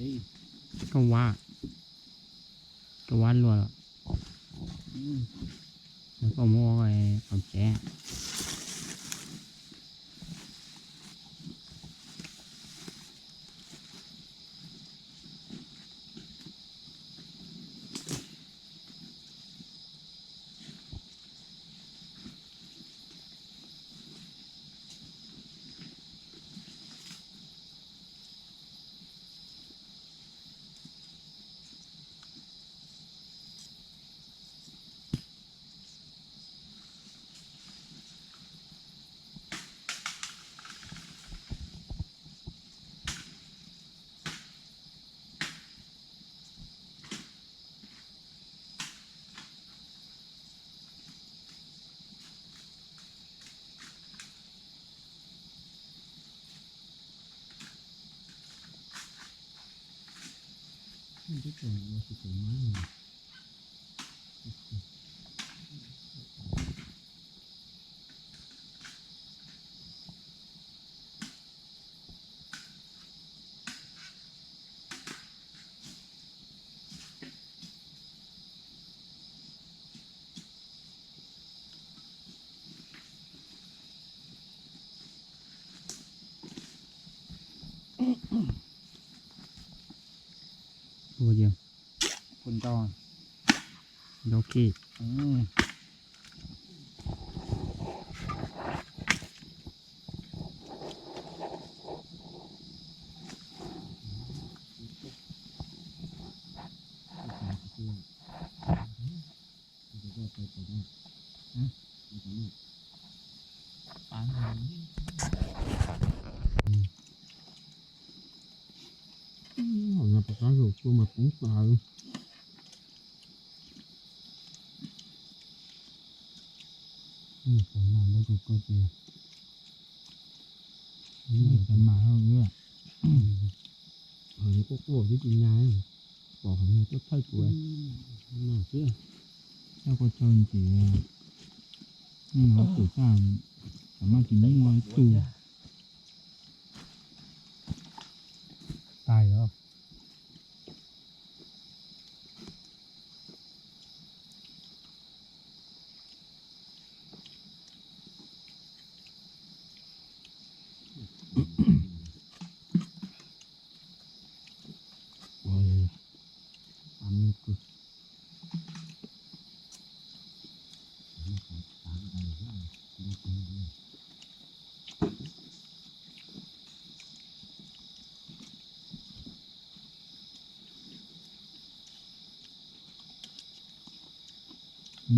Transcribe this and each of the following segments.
Koj ua, koj ua luaj los koj muab ua kom tsev. Ua yog, ua ntau, ntau kis. Mas pom qab zaum tuaj mas poob tas. Mas ntau tus koj ces, mas hauv, hauv quaj quaj twb tsis nyas, pom hauv niag tuaj thaij kuv no xwb. Coj koj chaw ntxiv, nej hov pum xaj, tam maj tsis muaj ib tug. Tais os.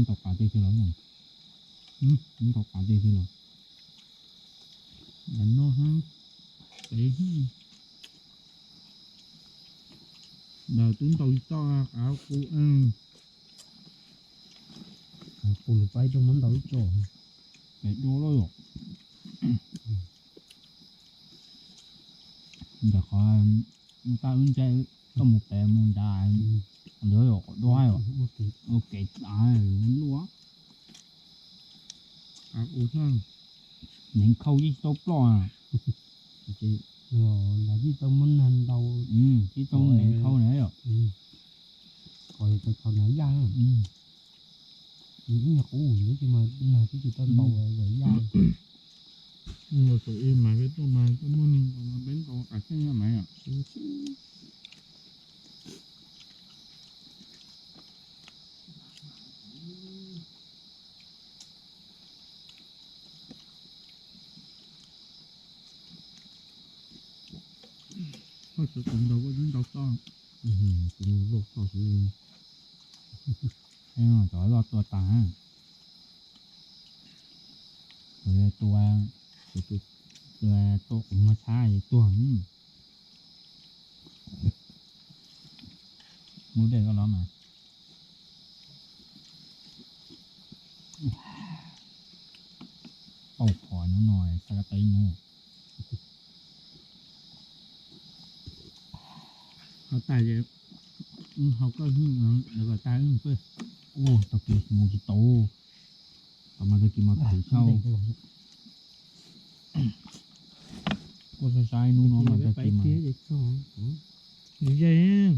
Ntaus qav tej xwb los, ntaus qav tej xwb los. Noj, pem, ntawd twb ntaus tsis tau qav qus, qav qus lawm pab ib tug muab ntaus ib tso, pem dua lawm. Ntawm qhov tab wb ntsia koj mus pem mus nrad, ntawd yog qhov dua, ua kev tas luaj. Qav qus, neev khau yeej tsis tau ploj. Los yeej tau muab nag ntau, yeej tau neev khau na yom. Kom tau khau na yaj. Ib nyuag qub ntawd tsis mas nag twb tsis tau ntau lawm yaj. Ib mas peb tuaj mas tuaj muaj neeg ntau mas peb ntau qas xeeb mas yom. Koj sawv tus ntau koj twb ntau toj, tus ntau loj toj xwb. Cov loj tua tas, tua, tua kuv muag tshab tuag. Muab dej koj los mas. Tau qhov nyob no xav tau ib hnub. Ho tas, ho koj, lawv kom tas, ua tag kis mus tsis tau, tau mas tag kis mas khwv tshaj. Kuj saib saib hnub no mas tag kis mas, Ze, ib,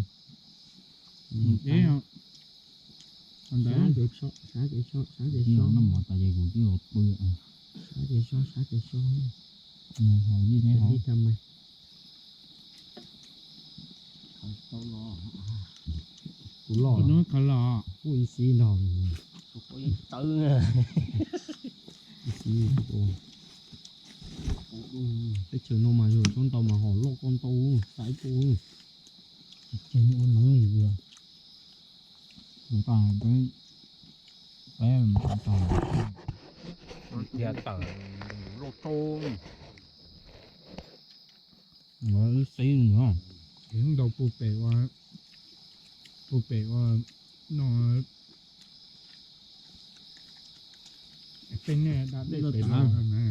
sab ces so, sab ces so, sab ces so, no mov tas ces kuv twb los pw, sab ces so, sab ces so, haus li ne, haus li tag mas. Kuv los, kuj ib xib nrog, ib xib. Teb chaws no mas yog tsob ntau mas hom loj koj ntau, xaiv koj. Ces ua noov li os. Peb, peb, tias tawm loj tso. Ntau puag pem ua, puag pem ua no, tej nej da dej pem los na.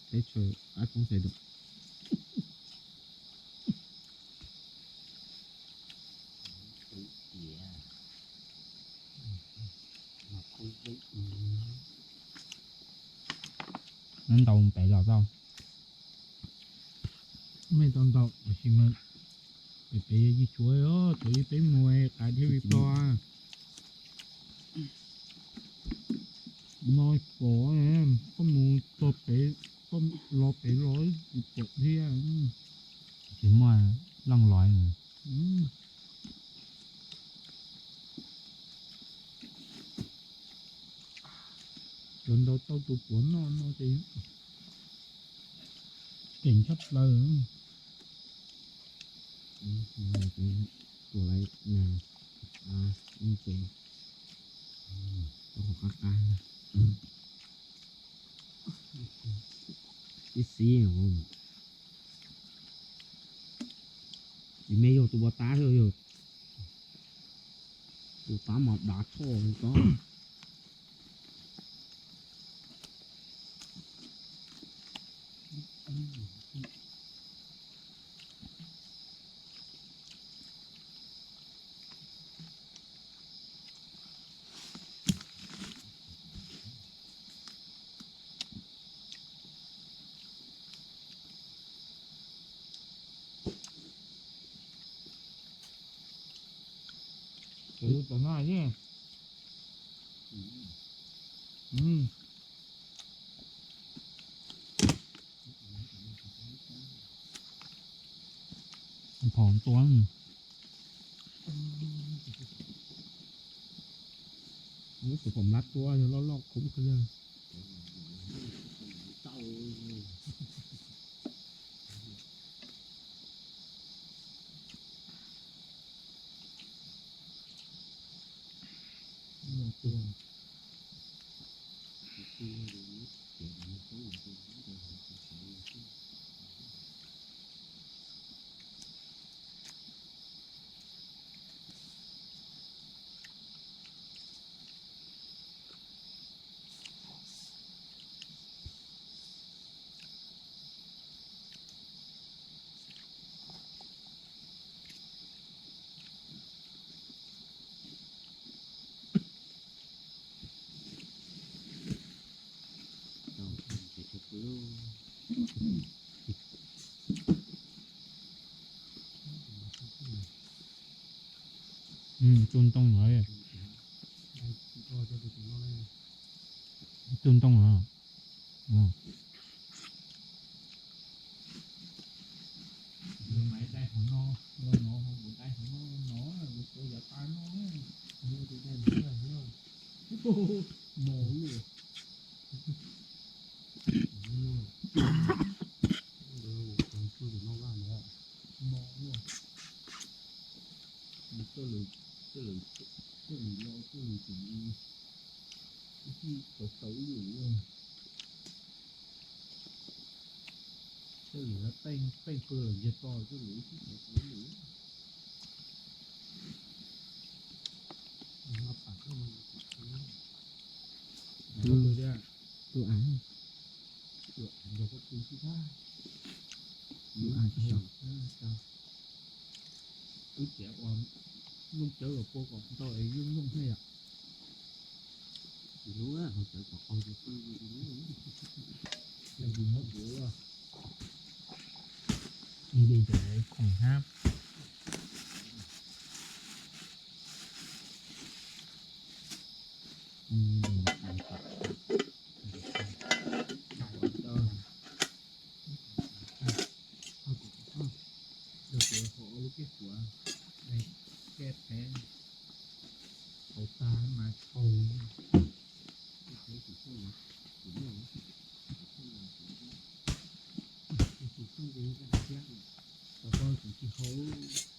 Teb chaws qab tshoob xaiv dum. Neb ntaus pem los tau. Mej tau ntaus tab sis mas pem pem yog yig tshuav, tshuav yig peb mus qav dhia vim pog. No pom, koj mus txog pem, koj los pem los tsis pom thiab. Tsis muaj leej lais. Cov ntau tau tus puav noj no ces keej tshaj plaws. Tus laiv na, ces tau qab qab ib xib. Tsis me yog tus ua tab, yog tus tab mas dav tshoj li ko. Tom no, phom tua. Lub xov phom mlab tua yog loj loj khoob kawg li. Tsuj ntoo no, tsuj ntoo no. Dai qhov no, no, kuv dai qhov no, no, kuv yav tas no, tus dai no, no luaj. No luaj. Tuaj lwm, tuaj lwm, tuaj lwm los tuaj lwm tseem ib txij tau tau ib lwm. Tuaj lwm peej peej pw lawm ntiag to tuaj lwm ib txij tau tau ib lwm. Wb tsev ua lub cawv los pua kom ntau es yooj yooj thiab yom. Tsis hlub hauv cawv kom qaug ces pw, yog tsis muab kuv. Li ntawd khoom hab. Lub kej puav, kej phev, hauv tag mas tau. Tus tsis hauv.